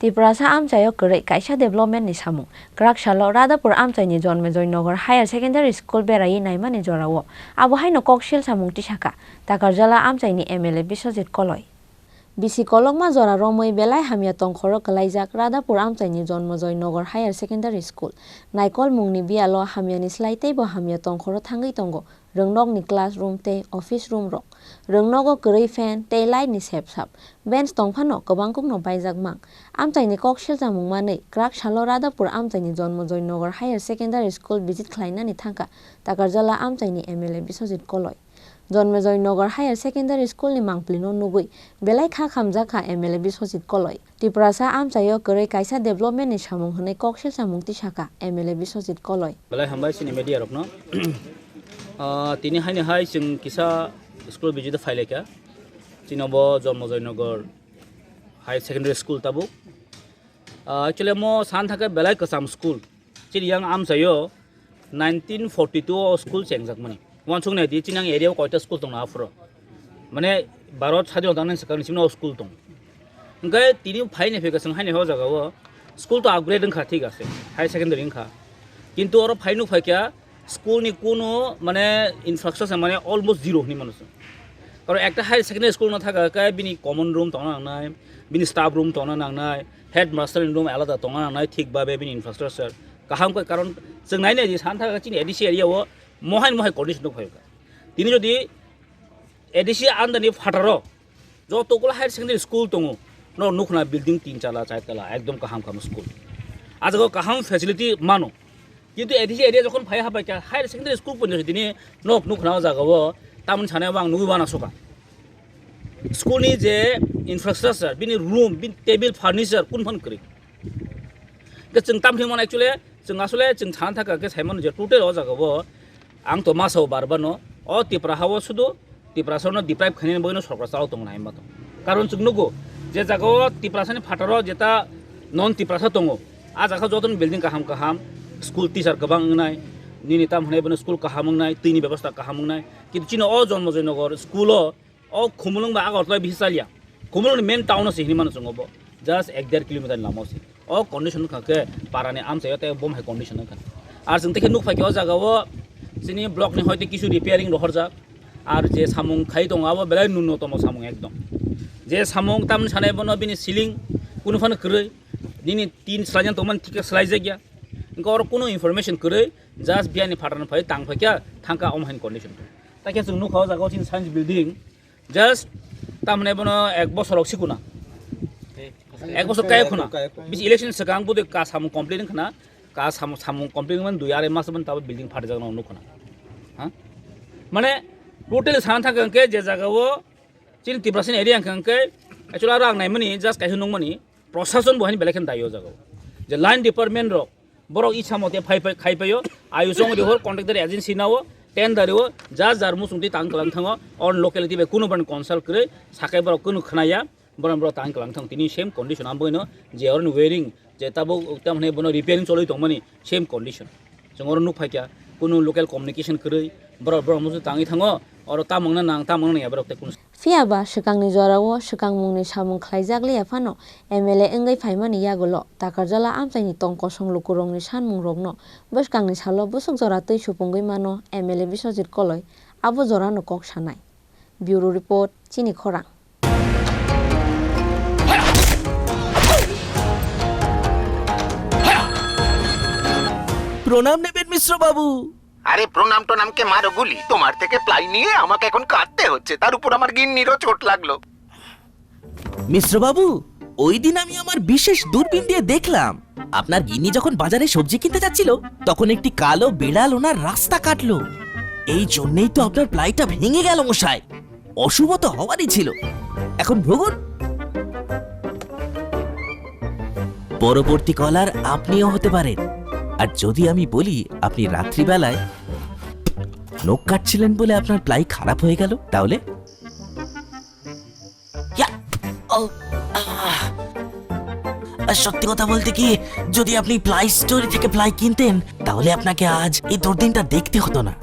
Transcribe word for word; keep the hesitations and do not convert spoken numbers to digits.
Tiprasa amchaio kwrwi kaisa development ni samung. Kwrak salo Radhapur amchaini Jonmejoy Nagar Higher Secondary School beraiwi naimani jorao abo haino koksil samung tisakha Takarjala amchaini M L A Biswajit Koloi. Bisi kolokma jora romwi belai hamya tongkhoro kwlaijak Radhapur amchaini Jonmejoy Nagar Higher Secondary School. Naikol mungni biyalo hamyani slai teibo hamya tongkhoro thangwi tongo. Rwngnokni classroom tei office room rok. Rwngnogo kwrwi fan tei light ni sepsap. Bench tongphano kwbangkukno baijak mang. Amchaini kok selchamung manwi kwrak salo Radhapur amchaini Jonmejoy Nagar Higher Secondary School visit khlainani thangkha Takarjala amchaini M L A Biswajit Koloi. Jonmejoy Nagar Higher Secondary School ni mangpili no nugwi belai kha khamjak kha M L A Biswajit Koloi. Tiprasa amchaio kwrwi kaisa development ni samung hwnwi kok selchamung tisakha M L A Biswajit Koloi. Belai hambai chini media rokno. Ah, tini haini hai chwng kisa school visit phailaikha. Chini bo Jonmejoy Nagar Higher Secondary School tabuk. Ah, actually mo san thangkhe belai kwcham school. Chini yang amchaio nineteen forty-two o school chengjak mani. Wansuk nai di, chini ang area o koita school tongna aphuru. Mane Bharat sadhino tangnani swkang ni simi o school tong. Hwnkhe tini phai ni phai kwchwng haini o jaga o school to upgrade wngkha, thik ase, higher secondary wngkha. Kintu oro phai nuk phai kha school ni kuno mane infrastructure mane almost zero hinwi mano chwng. Karon ekta higher secondary school no thaka khe bini common room tongna nangnai, bini staff room tongna nangnai, headmaster ni room alada tongna nangnai, thik babe bini infrastructure kaham khe, karon chwng nai nai di san thaka chini A D C area o mohai mohai condition nuk phai kha. Tini jodi A D C under ni phataro joto kula higher secondary school tongo, no nukhna building tin tala, char tala, ekdom kaham kaham school. A jaga kaham facility mano. Kintu A D C area jokhon phai habai kha higher secondary school pon tini nok nukhna o jaga o tamni sanai bang nugwi bana soka. School ni je infrastructure, bini room, bini table, furniture, kun phan kwrwi. Ke chwng tam thwimano actually, chwng asole chwng sana thaka ke saimano je total o jaga o ang to masa o bar bano, o Tipra ha o sudu Tiprasa no deprive khainani bagwi no sorkar chao tongo nai ma tong. Karon chwng nugo je jaga o Tiprasa ni phataro jeta non Tiprasa tongo, a jaga joto ni building kaham kaham, school teacher kwbang wngnai, nini tam hwnai bono school kaham wngnai, twi ni bebosta kaham wngnai, kintu chini o Jonmejoy Nagar school o O Khumulwng bai Agartala bisi chalia. Khumulwng ni main town o se hinwi mano chwng obo. Just ek der kilometer ni lama o se. O condition wngkha khe para ni amchai o tei bom hai condition wngkha. Ar chwng tei khe nuk phai khe o jaga o chini block ni hoite kisu repairing rohorjak. Ar je samung khai tongo abo belai nunnotomo samung ekdom. Je samung tamni sanai bono bini ceiling kunu phano kwrwi. Nini tin swlaijaknai tongmani thik khe swlaijakya. Wngkha oro kunu information kwrwi. Just biyani phataro phai tang phai khe thangkha omo hai condition. Ta khe chwng nukha o jaga o chini science building. Just tamni bono ek bosor rok sikuna. Ek bosor kaya khuna. Bisi election swkang bwdwi ka samung complete wngkhana. Ka samung, samung complete wngmani dui arai mas boni tabuk building phatijak no nukhuna. Ha? Mane totally sana thangkha hwnkhe je jaga o chini Tiprasa ni area hwnkha hwnkhe actually aro ang naimani just kaisa nukmani prosason bo haini belai kheno daio o jaga o. Je line department rok Borok isa mote phai phai khai paio, ayusong rihor contractor agency nao, tender o, jar jar muchungtwi tang kwlang thango, or locality bai kunu ban consult kwrwi, sakai borok kunu khnaya, borok borok tang kwlang thang tini same condition amboino, je oroni wiring, je tabuk tamhne bono repairing choli tongmani same condition. Chwng oro nuk phaikha, kunu local communication kwrwi, borok borok muchung tangwi thango, oro tamungna nang, tamungna nangya borok tei kunu. Phiya ba, swkangni jorao swkangmungni samung khlaijak liya phano M L A wngwi phaimani yagulo Takarjala amchaini tong kosong lukurokni sanmungrokno bwskangni salo bwswk jora twi supungwi mano M L A Biswajit Koloi abo jorano kok sanai. Bureau Report, Chini Khorang. প্রণাম নেবেন মিশ্র বাবু। আরে প্রণাম টোনামকে মারো গুলি, তোমার থেকে প্লাই নিয়ে আমাকে এখন কাঁদতে হচ্ছে, তার উপর আমার গিন্নিরও চোট লাগলো। মিশ্র বাবু, ওই দিন আমি আমার বিশেষ দূরবীন দিয়ে দেখলাম, আপনার গিন্নি যখন বাজারে সবজি কিনতে যাচ্ছিল, তখন একটি কালো বিড়াল ওনার রাস্তা কাটলো। এই জন্যই তো আপনার প্লাইটা ভেঙে গেল মশাই। অশুভ তো হওয়ারই ছিল। এখন ভুগুন। পরবর্তী কলার আপনিও হতে পারেন। আর যদি আমি বলি আপনি রাত্রিবেলায় নখ কাটছিলেন বলে আপনার প্লাই খারাপ হয়ে গেল, তাহলে? ইয়া, ও, আহ। আর সত্যি কথা বলতে কি, যদি আপনি প্লাই স্টোর থেকে প্লাই কিনতেন, তাহলে আপনাকে আজ এই দুর্দিনটা দেখতে হতো না।